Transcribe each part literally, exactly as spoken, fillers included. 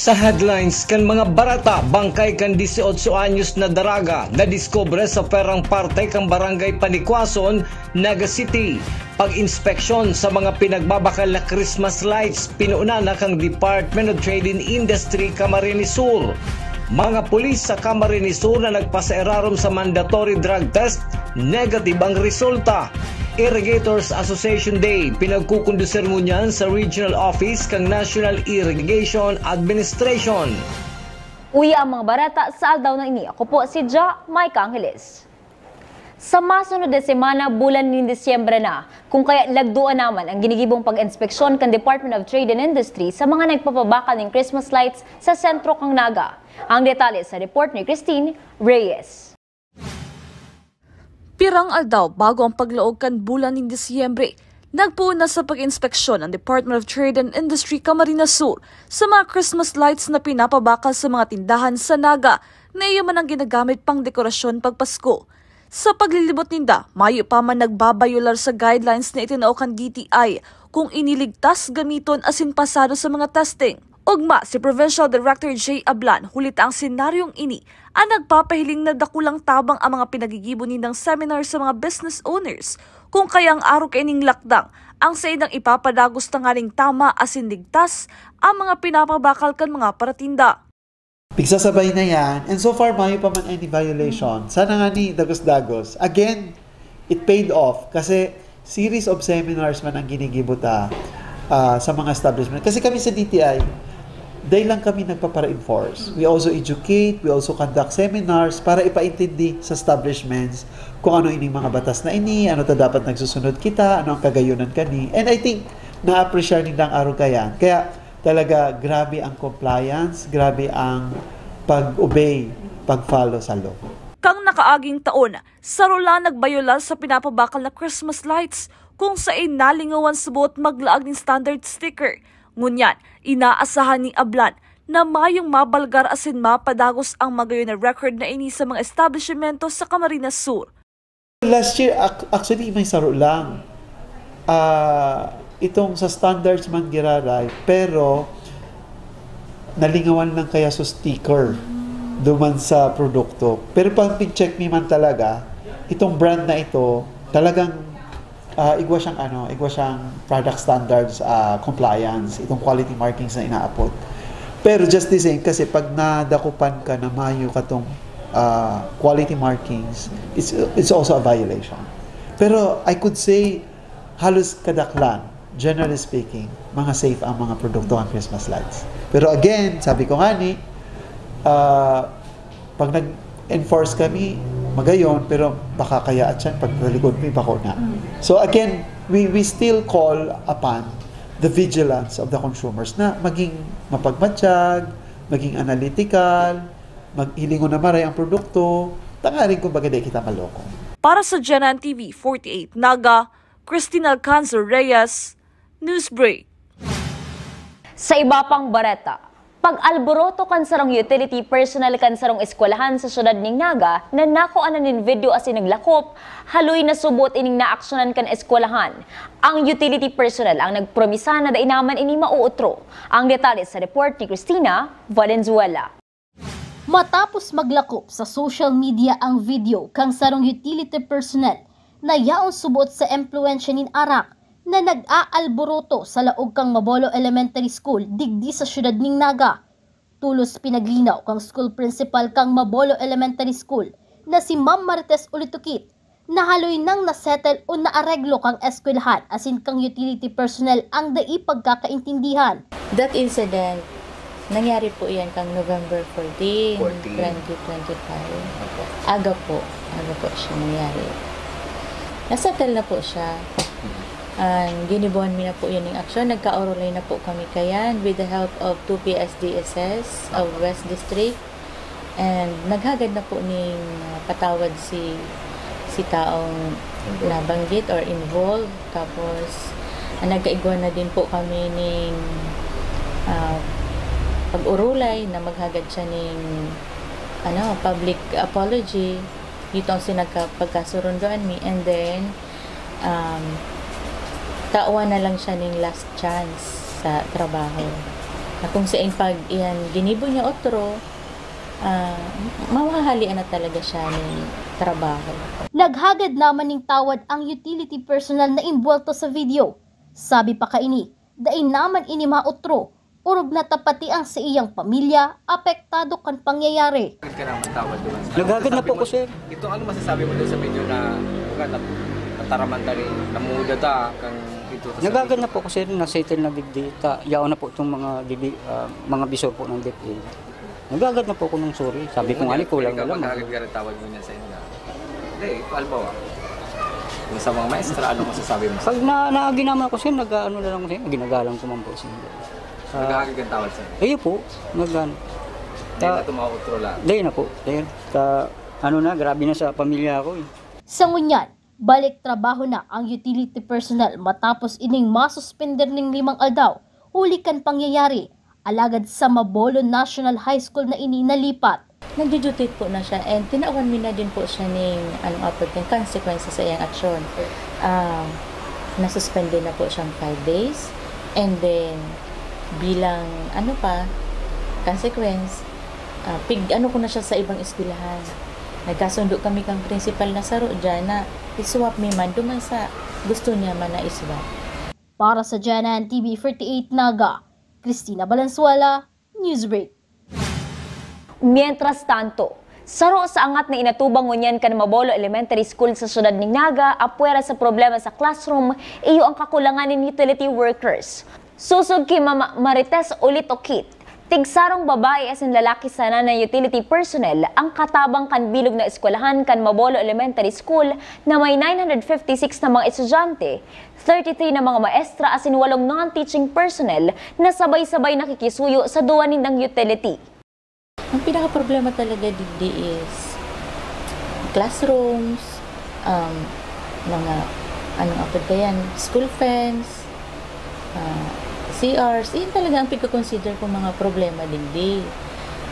Sa headlines kan mga bareta, bangkay kan dieciocho anyos na daraga nadiskubre sa perang parte kan Barangay Panikwason, Naga City. Pag-inspeksyon sa mga pinagbabakal na Christmas lights, pinuunan na kan Department of Trade and Industry Camarines Sur. Mga pulis sa Camarines Sur na nagpasairarom sa mandatory drug test, negative ang resulta. Irrigators Association Day, pinagkukondusir ngunyan sa Regional Office kan National Irrigation Administration. Uya ang mga bareta sa aldaw na ini. Ako po si Ja Micah Angeles. Sa masunod na semana, bulan nin Disyembre na, kung kaya lagduan naman ang ginigibong pag-inspeksyon kan Department of Trade and Industry sa mga nagpapabakal nin Christmas lights sa sentro kan Naga. Ang detalye sa report ni Christine Reyes. Pirang aldaw bago ang paglaog kan bulan nin Disyembre, nagpoon na sa pag-inspeksyon ang Department of Trade and Industry Camarines Sur sa mga Christmas lights na pinapabakal sa mga tindahan sa Naga na iyo man ang ginagamit pang dekorasyon pagpasko. Sa paglilibot ninda, mayo pa man nagbabayolar sa guidelines na itinao kan D T I kung iniligtas gamiton asin pasado sa mga testing. Ugma, si Provincial Director Jay Ablan, huli ta ang senaryong ini ang nagpapahiling na dakulang tabang ang mga pinagigibo nindang seminar sa mga business owners, kung kaya ang arog kaining lakdang, ang saindang ipapadagos tanganing tama asin ligtas ang mga pinapabakal kan mga paratinda. Pigsasabay na yan, and so far, mayo pa man any violation. Sana nga ni dagos-dagos. Again, it paid off kasi series of seminars man ang ginigibo ta, ah, sa mga establishment. Kasi kami sa D T I, dahil lang kami nagpapara-enforce. We also educate, we also conduct seminars para ipaintindi sa establishments kung ano ining mga batas na ini, ano ta dapat nagsusunod kita, ano ang kagayunan kani. And I think, na-appreciate nindang arog kayan. Kaya talaga, grabe ang compliance, grabe ang pag-obey, pag-follow sa law. Kang nakaaging taon, saro lang nagbayolar sa pinapabakal na Christmas lights, kung sain nalingawan subot maglaag nin standard sticker. Ngunyan, inaasahan ni Ablan na mayong mabalgar asin mapadagos ang magayon na record na ini sa mga establishmento sa Camarines Sur. Last year, ac-, actually, may saro lang. Ah, itong sa standards man giraray, pero nalingawan lang kaya sa sticker duman sa produkto. Pero pag pig-check mi man talaga, itong brand na ito, talagang, ah, igwa siyang ano, igwa siyang product standards, ah, compliance, itong quality markings na inaapod. Pero just the same, kasi pag nadakupan ka na mayo katong, ah, quality markings, it's, it's also a violation. Pero I could say, halos kadaklan, generally speaking, mga safe ang mga produkto ang Christmas lights. Pero again, sabi ko nga ni, ah, pag nag-enforce kami, magayon, pero baka kaya at yan, pag talikod mo, bako na. So again, we, we still call upon the vigilance of the consumers na maging mapagmatyag, maging analytical, maghilingon na maray ang produkto, tangaring kumbaga di kita maloko. Para sa Genan T V forty-eight Naga, Christine Alcanzar Reyes, Newsbreak. Sa iba pang bareta, pag-alboroto kan sarong utility personnel kan sarong eskwelahan sa siyudad nin Naga na nakuanan nin video asin naglakop, haloy na subot ining naaksyonan kan eskwelahan. Ang utility personnel ang nagpromisa na dai naman ini mauutro. Ang detalye sa report ni Christina Valenzuela. Matapos maglakop sa social media ang video kan sarong utility personnel na yaon subot sa impluwensya nin arak na nag-aalboroto sa laog kan Mabolo Elementary School digdi sa siyudad nin Naga, tolos pinaglinaw kan school principal kan Mabolo Elementary School na si Ma'am Marites Ulitukit na haloy nang nasettle o naareglo kan eskwelahan asin kan utility personnel ang dai pagkakaintindihan. That incident, nangyari po yan kang November fourteen, fourteen. Twenty twenty-five. Opo. Aga po. Aga po siya nangyari. Nasettle na po siya. Ang ginibuhan mi na po yun yung aksyon. Nagkaorolay na po kami kayan with the help of two P S D S S of West District. And naghagad na po ning, ah, patawad si, si taong nabanggit or involved. Tapos, ah, nagkaigwa na din po kami ning, ah, pag-urulay na maghagad siya ning, ano, public apology. Ito ang sinagka-, pagkasurundoan mi. And then, um, tawan na lang siya ning last chance sa trabaho. Kung sa pag iyan ginibo niya otro, ah, mawahalian na talaga siya ning trabaho. Naghagad naman ning tawad ang utility personnel na imbwelto sa video. Sabi pa kaini, dai naman ini maotro, orog na ta pati ang saiyang pamilya apektado kan pangyayari. Naghagad na po ko, sir. Ito, ano masasabi mo doon sa video na, kumbaga, nat- nataraman ta rin, namuda ta, kang ito sa Naghagad na po ko, sir, na-settle na digdi. Ta, yaon na po itong mga dibi, ah, mga bisor po ng DepEd. Naghagad na po ako ng sorry. Sabi ko nga, "Ni, kulang na lang." Maghagad ka rin tawad mo niya sa inyo. Hindi, halimbawa, yung sa mga maestra, ano masasabi mo? Pag na, naagi naman ako, sir, nag-ano na lang ako, sir, ginagalang ko man po, sir. Naghahagad kang tawad, sir? Iyo po, nag-ano. Hindi na tumautro lang. Hindi na po, sir. Ka, ano na, grabe na sa pamilya ko eh. Sa ngunyan, balik trabaho na ang utility personnel matapos ining masuspender ning limang aldaw huli kan pangyayari. Alagad sa Mabolo National High School na ini nalipat. Nagjo-duty po na siya and tinawan mi na din po siya ning, anong apod kan, consequences sa iyang aksyon. Ah, nasuspend din na po siyang five days. And then, bilang, ano pa, consequence, ah, pig, ano ko na siya sa ibang eskwelahan. Nagkasundo kami kang principal na saro dyan na i-swap mi man, duman sa gusto niya man na i-swap. Para sa Janan T V forty-eight Naga, Christina Valenzuela, Newsbreak. Mientras tanto, saro sa angat na inatubang ngunyan kan Mabolo Elementary School sa siyudad nin Naga, apwera sa problema sa classroom, iyo ang kakulangan nin utility workers. Sosog ki Mama Marites Ulit Okit, tigsarong babae asin lalaki sana na utility personnel ang katabang kan bilog na eskwelahan kan Mabolo Elementary School na may nine hundred fifty-six na mga estudyante, thirty-three na mga maestra asin walong non-teaching personnel na sabay-sabay nakikisuyo sa duwa nindang utility. Ang pinakaproblema talaga digdi is classrooms, um, mga, anong apod kayan, school fence, ah, C Rs, iyan talaga ang pagko-consider ko mga problema digdi.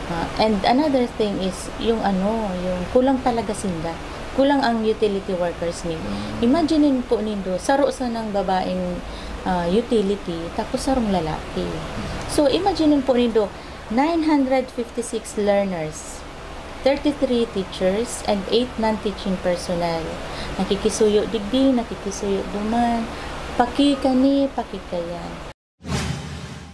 Ah, and another thing is yung ano, yung kulang talaga sinda. Kulang ang utility workers ni. Imagine po nindo, saro sanang babaeng ah, utility, tapos sarong lalaki. So, imagine po nindo, nine hundred fifty-six learners, thirty-three teachers, and eight non-teaching personnel. Nakikisuyo digdi, nakikisuyo duman. Paki kani, paki kayan.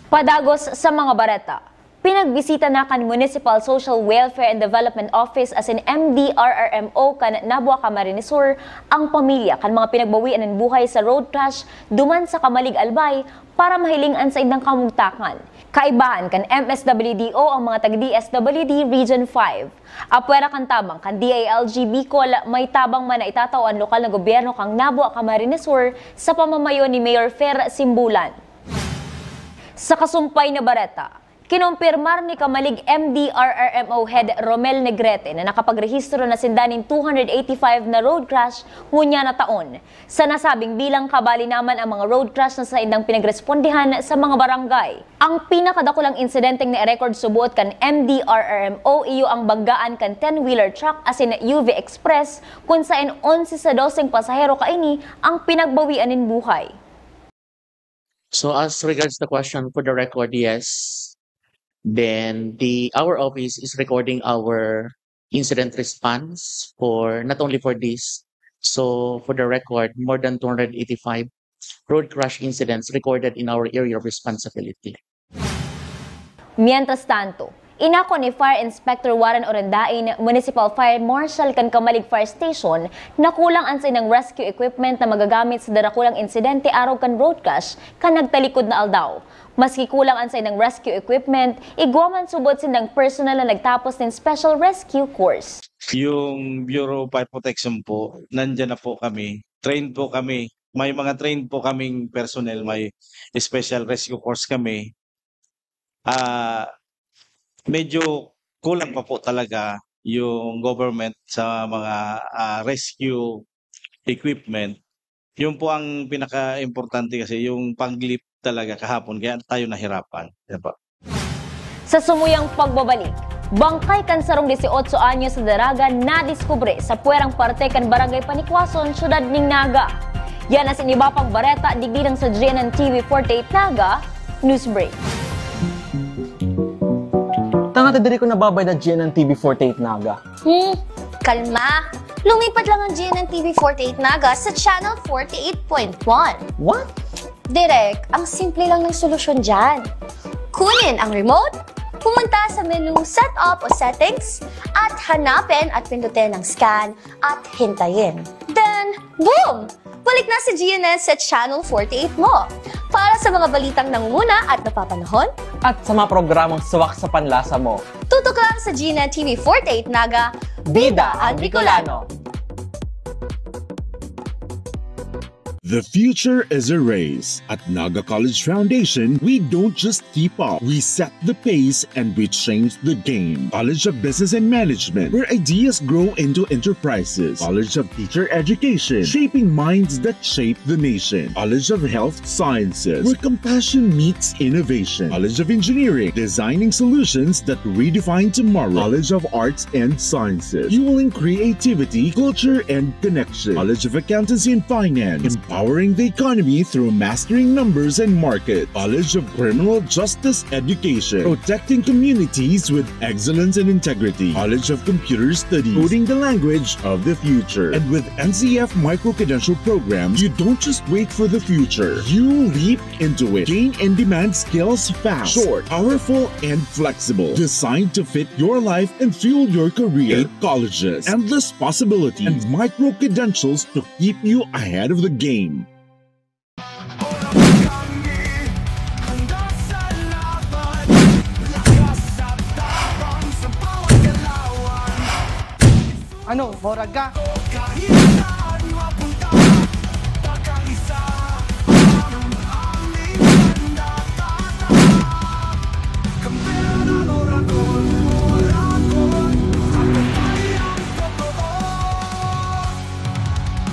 Padagos sa mga bareta. Pinagbisita na kan Municipal Social Welfare and Development Office asin M D R R M O kan Nabua, Camarines Sur ang pamilya kan mga pinagbawian nin buhay sa road crash duman sa Camalig, Albay para mahiling an saindang kamugtakan. Kaibahan kan M S W D O ang mga taga D S W D Region five. Apwera kan tabang kan D I L G Bicol, may tabang man na itatao an lokal na gobyerno kan Nabua, Camarines Sur sa pamamayo ni Mayor Fer Simbulan. Sa kasumpay na bareta, kinumpirmar ni Camalig M D R R M O Head Romel Negrete na nakapagrehistro na sinda nin two hundred eighty-five na road crash ngunyan na taon. Sa nasabing bilang, kabali naman ang mga road crash na saindang pinagrespondehan sa mga barangay. Ang pinakadakulang insidenteng na-record subot kan M D R R M O iyo ang banggaan kan ten-wheeler truck asin U V Express, kun saen onse sa doseng pasahero kaini ang pinagbawian nin buhay. So as regards the question, for the record, yes. Then the our office is recording our incident response for not only for this. So for the record, more than two hundred eighty-five road crash incidents recorded in our area of responsibility. Mientras tanto, inako ni Fire Inspector Warren Orendain, Municipal Fire Marshal kan Camalig Fire Station, na kulang an saindang rescue equipment na magagamit sa darakulang insidente arog kan road crash kan nagtalikod na aldaw. Maski kulang an saindang rescue equipment, igwa man subot sindang personnel na nagtapos nin special rescue course. Yung Bureau of Fire Protection po, nandyan na po kami. Trained po kami. May mga trained po kaming personnel, may special rescue course kami. Ah, medyo kulang pa po talaga yung government sa mga, ah, rescue equipment. Yun po ang pinaka-importante kasi yung pag-lift talaga kahapon kaya tayo nahirapan. Yan po. Sa sumuyang pagbabalik, bangkay kan sarong dieciocho anyos na daraga nadiskubre sa puwerang parte kan Barangay Panikwason, siyudad nin Naga. Yan asin iba pang bareta digdi lang sa G N N T V forty-eight Naga, Newsbreak. Ate, diri ko nababayad na G N N T V forty-eight Naga. Hmm, kalma. Lumipat lang ang G N N T V forty-eight Naga sa Channel forty-eight point one. What? Direk, ang simple lang ng solusyon dyan. Kunin ang remote, pumunta sa menu Setup o Settings, at hanapin at pindutin ang Scan at hintayin. Then, boom! Balik na si G N N sa Channel forty-eight mo. Para sa mga balitang nangunguna at napapanahon, at sa mga programang swak sa panlasa mo, tutok lang sa G N N T V forty-eight Naga, Bida ang Bicolano. The future is a race. At Naga College Foundation, we don't just keep up. We set the pace and we change the game. College of Business and Management, where ideas grow into enterprises. College of Teacher Education, shaping minds that shape the nation. College of Health Sciences, where compassion meets innovation. College of Engineering, designing solutions that redefine tomorrow. College of Arts and Sciences, fueling creativity, culture, and connection. College of Accountancy and Finance, empowering the economy through mastering numbers and market. College of Criminal Justice Education, protecting communities with excellence and integrity. College of Computer Studies, coding the language of the future. And with N C F micro-credential programs, you don't just wait for the future. You leap into it. Gain in-demand skills fast, short, powerful, and flexible. Designed to fit your life and fuel your career. Eight colleges, endless possibilities, and micro-credentials to keep you ahead of the game. Ano, morag ka?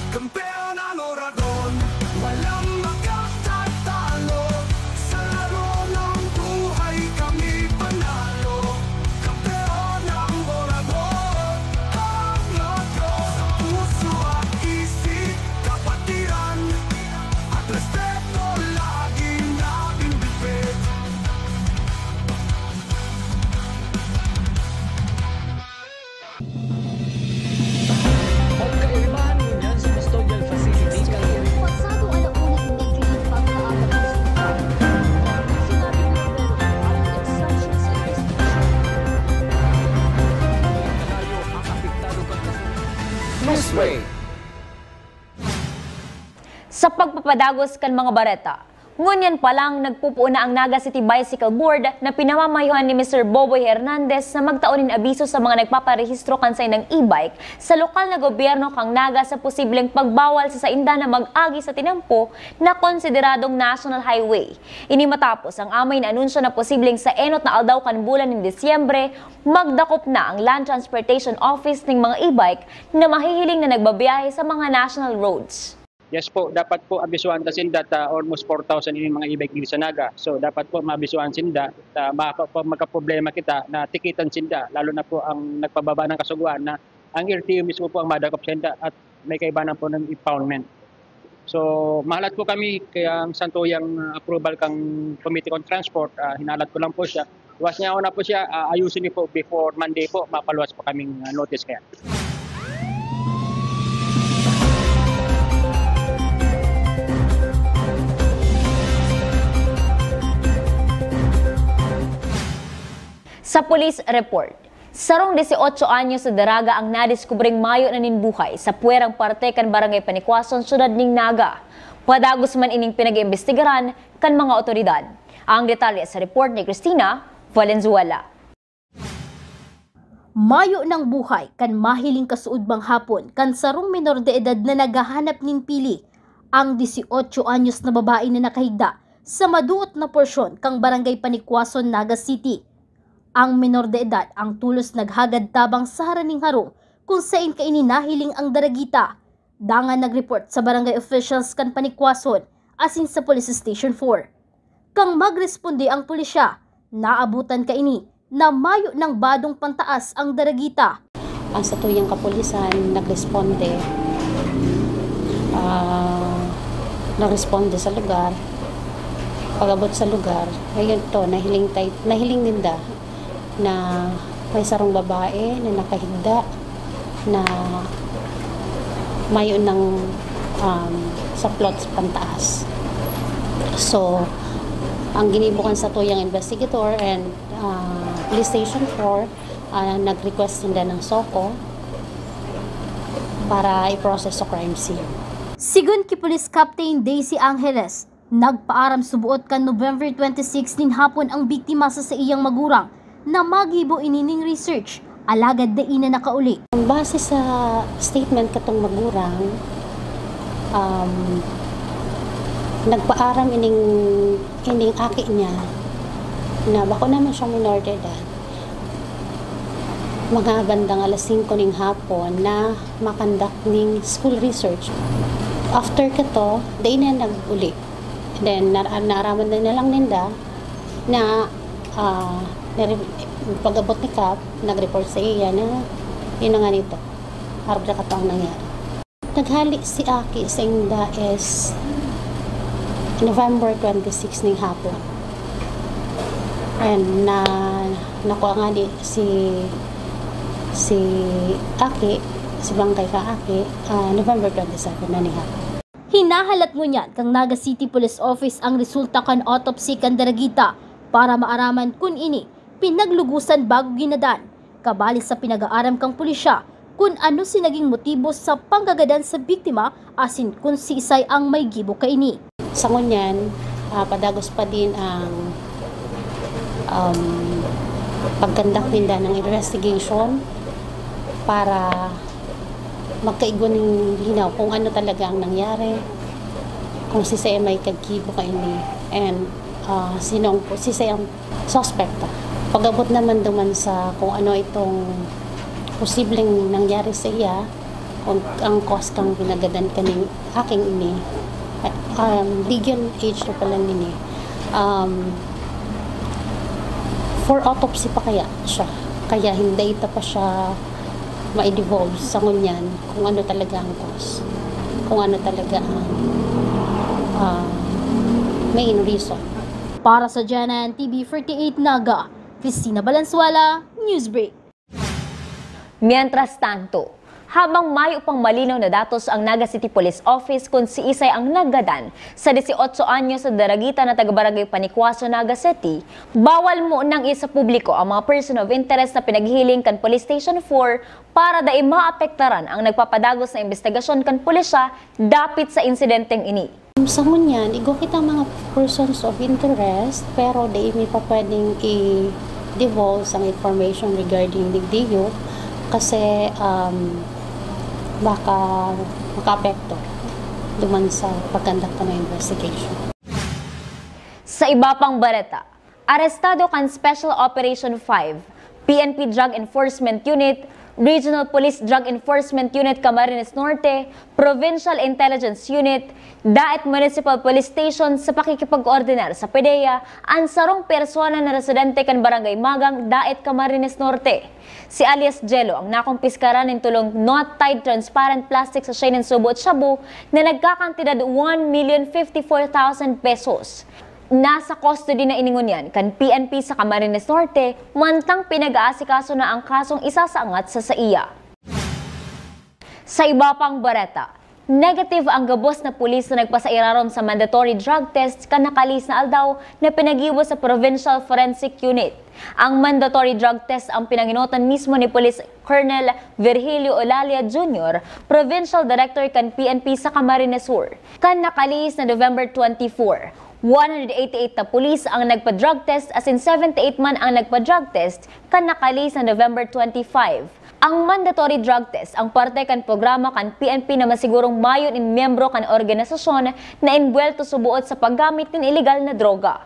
Kampeon ang Oragon, walang makatatalo. Sa laro ng buhay kami panalo. Kampeon ang Oragon, ang lotto sa puso at isip. Kapatiran at respeto laging nabibitbit. Pagkairibahan ngunyan sa custodial facility kan Pasado alauna ng May, pagkaabot ng sinabi ni Romero ang exceptions investigation. Newsway. Sa pagpapadagos kan mga bareta, ngunyan pa lang nagpupuon na ang Naga City Bicycle Board na pinamamayohan ni Mister Boboy Hernandez na magtao nin abiso sa mga nagpaparehistro kan saindang e-bike sa lokal na gobyerno kan Naga sa posibleng pagbawal sa sainda na mag-agi sa tinampo na konsideradong national highway. Ini matapos ang amay na anunsyo na posibleng sa enot na aldaw kan bulan nin Disyembre, magdakop na ang Land Transportation Office ning mga e-bike na mahihiling na nagbabiyahe sa mga national roads. Yes po, dapat po abisuhan ta sinda ta almost four thousand ini mga e-bike diri sa Naga. So, dapat po maabisuhan sinda ta baka po magkaproblema kita na tikitan sinda, lalo na po ang nagpababa ng kasugoan na ang L T O mismo po ang madakop sinda at may kaibanan po ng impoundment. So, mahalat po kami kaya ang santuyang approval kang Committee on Transport, ah, hinalat ko lang po siya. Luwas niya ako na po siya, ah, ayusin niyo po before Monday po, mapaluwas po kaming, ah, notice kaya. Sa police report, sarong dieciocho anyos na daraga ang nadiskubring mayo na nin buhay sa puwerang parte kan Barangay Panicuason, siyudad nin Naga. Padagos man ining pinag-iimbestigaran kan mga otoridad. Ang detalye sa report ni Cristina Valenzuela. Mayo nang buhay kan mahiling kasuodmang hapon kan sarong menor de edad na naghahanap nin pili, ang dieciocho anyos na babae na nakahigda sa maduot na porsyon kan Barangay Panicuason, Naga City. Ang menor de edad ang tolos naghagad tabang sa haraning harong kung saen kaini nahiling ang daragita. Dangan nag-report sa barangay officials kan Panicuason asin sa Police Station four. Kan magresponde ang pulisya, naabutan kaini na mayo nang badong pantaas ang daragita. Ang satuyang kapulisan nagresponde, ah, nagresponde sa lugar. Pag-abot sa lugar, ngayon to, nahiling tay-, nahiling ninda na may sarong babae na nakahigda na mayo nang, um, saplot sa pantaas. So, ang ginibo kan satuyang investigator and, ah, Police Station four, ah, nag-request sinda ng SOCO para i-process sa crime scene. Sigon ki Police Captain Daisy Angeles, nagpaaram suboot kan November twenty-six nin hapon ang biktima sa saiyang magurang na magibo ini ning research, alagad dai na nakauli. Base sa statement katong magurang, um, nagpaaram ining, ining aki niya na bako naman siyang minor de edad, mga bandang alas singko ning hapon na makandak ning school research. After kato, dai na nag-uli. Then, nar-, naaraman na lang ninda na, ah, nare-, pag-abot ni Kap, nag-report sa iya na yun na nga nito. Arog na kato ang nangyari. Naghali si Aki sa inda is November twenty-six ning hapon. And na, nakuha nga di si, si Aki, si Bangkay ka Aki, ah, November twenty-seven na ning hapon. Hinahalat ngunyan kan Naga City Police Office ang resulta kan autopsy kan Daragita para maaraman kun ini pinaglugusan bago ginadan. Kabali sa pinag-aaram kang pulisya kun ano si naging motibo sa panggagadan sa biktima asin kun siisay ang may gibo kaini. Sa ngunyan, ah, padagos pa din ang, um, pagkandak ninda ng investigation para magkaigwa ning linaw kung ano talaga ang nangyari, kung siisay ang may kagibo kaini, and, ah, sino ang, siisay ang suspect. Pag-abot naman duman sa kung ano itong posibleng nangyari sa iya, kung ang cause kang ginagadan kaning aking ini, um, legal age na pala nini, um, for autopsy pa kaya siya. Kaya hindi ta pa siya ma-divulge sa ngunyan kung ano talaga ang cause, kung ano talaga ang, ah, main reason. Para sa Janan T V forty-eight Naga, Christina Balansuela, Newsbreak. Mientras tanto, habang mayo pang malinaw na datos ang Naga City Police Office kung siisay ang naggadan sa dieciocho anyos na daragita na taga Barangay Panicuaso, Naga City, bawal munang isapubliko ang mga person of interest na pinaghiling kan Police Station four para dai maapektaran ang nagpapadagos na imbestigasyon kan pulisya dapit sa insidenteng ini. Sa ngunyan, igwa kitang mga persons of interest, pero dai mi pa pwedeng i-divulge ang information regarding digdiyo kasi, um, baka makaapekto duman sa pagkandak pa ng investigation. Sa iba pang bareta, arestado kan Special Operation five, P N P Drug Enforcement Unit, Regional Police Drug Enforcement Unit Camarines Norte, Provincial Intelligence Unit, Daet Municipal Police Station sa pakikipag-koordinar sa PDEA an sarong persona na residente kan Barangay Magang, Daet, Camarines Norte. Si alias Jello ang nakumpiskaran nin tolong knot-tied transparent plastic sachet nin subo at shabu na nagkakantidad one million fifty-four thousand pesos. Nasa custody na ini ngunyan kan P N P sa Camarines Norte, mantang pinag-aasikaso na ang kasong isasaangat sa saiya. Sa iba pang bareta, negative ang gabos na pulis na nagpasairarom sa mandatory drug test kan nakalihis na aldaw na pinaggibo sa Provincial Forensic Unit. Ang mandatory drug test ang pinangenotan mismo ni Police Colonel Virgilio Olalia Junior, Provincial Director kan P N P sa Camarines Sur. Kan nakalihis na November twenty-four, one hundred eighty-eight na pulis ang nagpa-drug test, asin seventy-eight man ang nagpa-drug test kan nakalihis na November twenty-five. Ang mandatory drug test ang parte kan programa kan P N P na masigurong mayo nin miyembro kan organisasyon na enbuwelto suboot sa paggamit nin ilegal na droga.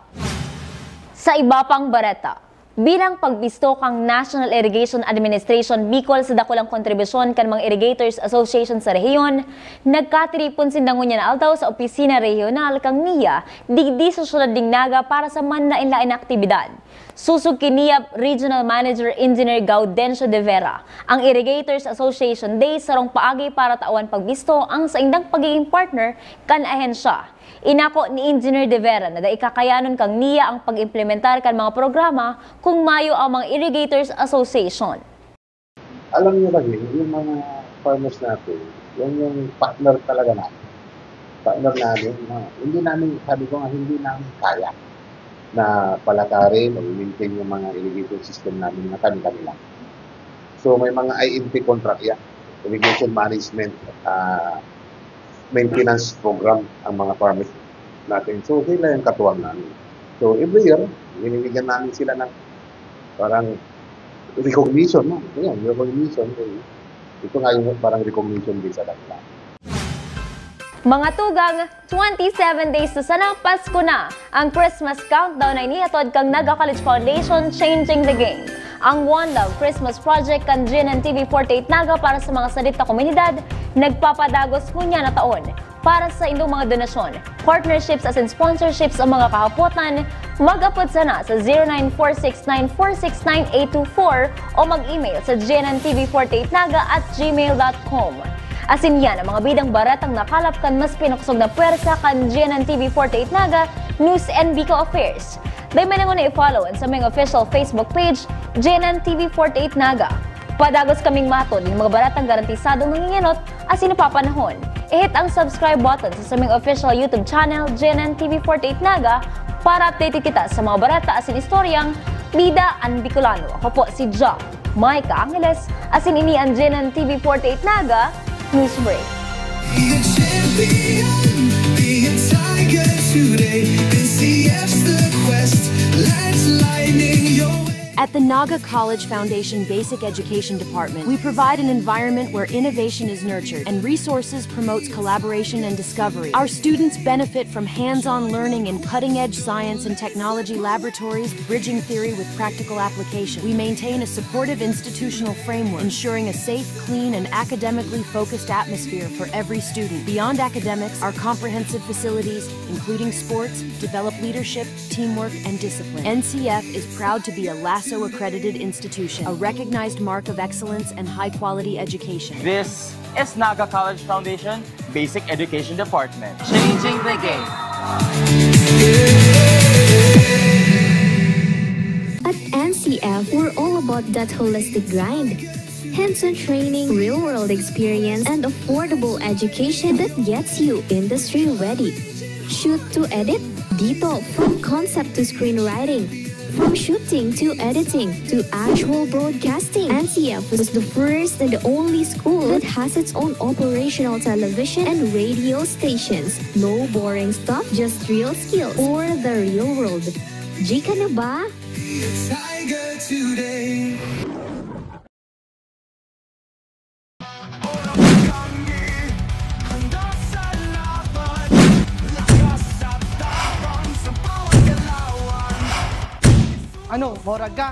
Sa iba pang bareta, bilang pagbisto kan National Irrigation Administration Bicol sa dakulang kontribusyon kan mga Irrigators Association sa rehiyon, nagkatiripon sinda ngunyan na aldaw sa opisina rehiyonal kan NIA digdi sa siyudad nin Naga para sa manlaen-laen na aktibidad. Susog ki NIAP Regional Manager Engineer Gaudencio de Vera, ang Irrigators Association Day sarong paagi para tawan pagbisto ang saindang pagiging partner kan ahensya. Inako ni Engineer de Vera na dai kakayanon kan NIA ang pag-implementar kan mga programa kung mayo ang mga Irrigators Association. Alam niyo kasi, yung mga farmers natin, yan yung partner talaga namin. Partner namin, na hindi namin, sabi ko nga, hindi namin kaya na palakarin o i-maintain yung mga irrigation system namin na kami-kami lang. So may mga I M P contract yan, irrigation management, ah, maintenance program ang mga farmers natin. So sila yung katuwang namin. So every year, binibigyan namin sila ng parang recognition, no? Ayan, recognition. Ito nga yung parang recognition din sa kanila. Mga tugang, twenty-seven days na sana, Pasko na! Ang Christmas Countdown ay inihatod kang Naga College Foundation, Changing the Game. Ang One Love Christmas Project kan G N N T V forty-eight Naga para sa mga sadit na komunidad, nagpapadagos ngunyan na taon. Para sa indong mga donasyon, partnerships asin sponsorships o mga kahapotan, mag-apod sana sa zero nine four six nine four six nine eight two four o mag-email sa G N N T V forty-eight Naga at gmail dot com. Asin yan ang mga bidang baratang nakalap kan mas pinuksog na pwersa kan G N N T V forty-eight Naga News and Bicol Affairs. Dai man ngunyan i-follow an samuyang official Facebook page, G N N T V forty-eight Naga. Padagos kaming matod nin mga baratang garantisadong nangingenot asin napapanahon. I-hit ang subscribe button sa samuyang official YouTube channel, G N N T V forty-eight Naga, para updated kita sa mga bareta asin istoryang Bida an Bicolano. Ako po si Ja Micah Angeles, asin ini an G N N T V forty-eight Naga News Break. Be a champion, be a tiger today. N C F's the quest, let's lightning your way. At the Naga College Foundation Basic Education Department, we provide an environment where innovation is nurtured and resources promotes collaboration and discovery. Our students benefit from hands-on learning in cutting-edge science and technology laboratories, bridging theory with practical application. We maintain a supportive institutional framework, ensuring a safe, clean, and academically focused atmosphere for every student. Beyond academics, our comprehensive facilities, including sports, develop leadership, teamwork, and discipline. N C F is proud to be a LASO accredited institution, a recognized mark of excellence and high quality education. This is Naga College Foundation Basic Education Department. Changing the game. At N C F, we're all about that holistic grind. Hands-on training, real-world experience, and affordable education that gets you industry-ready. Shoot to edit? Dito, from concept to screenwriting. From shooting to editing to actual broadcasting, N C F was the first and the only school that has its own operational television and radio stations. No boring stuff, just real skills for the real world. G ka na ba? Tiger today. Ano, morag ka?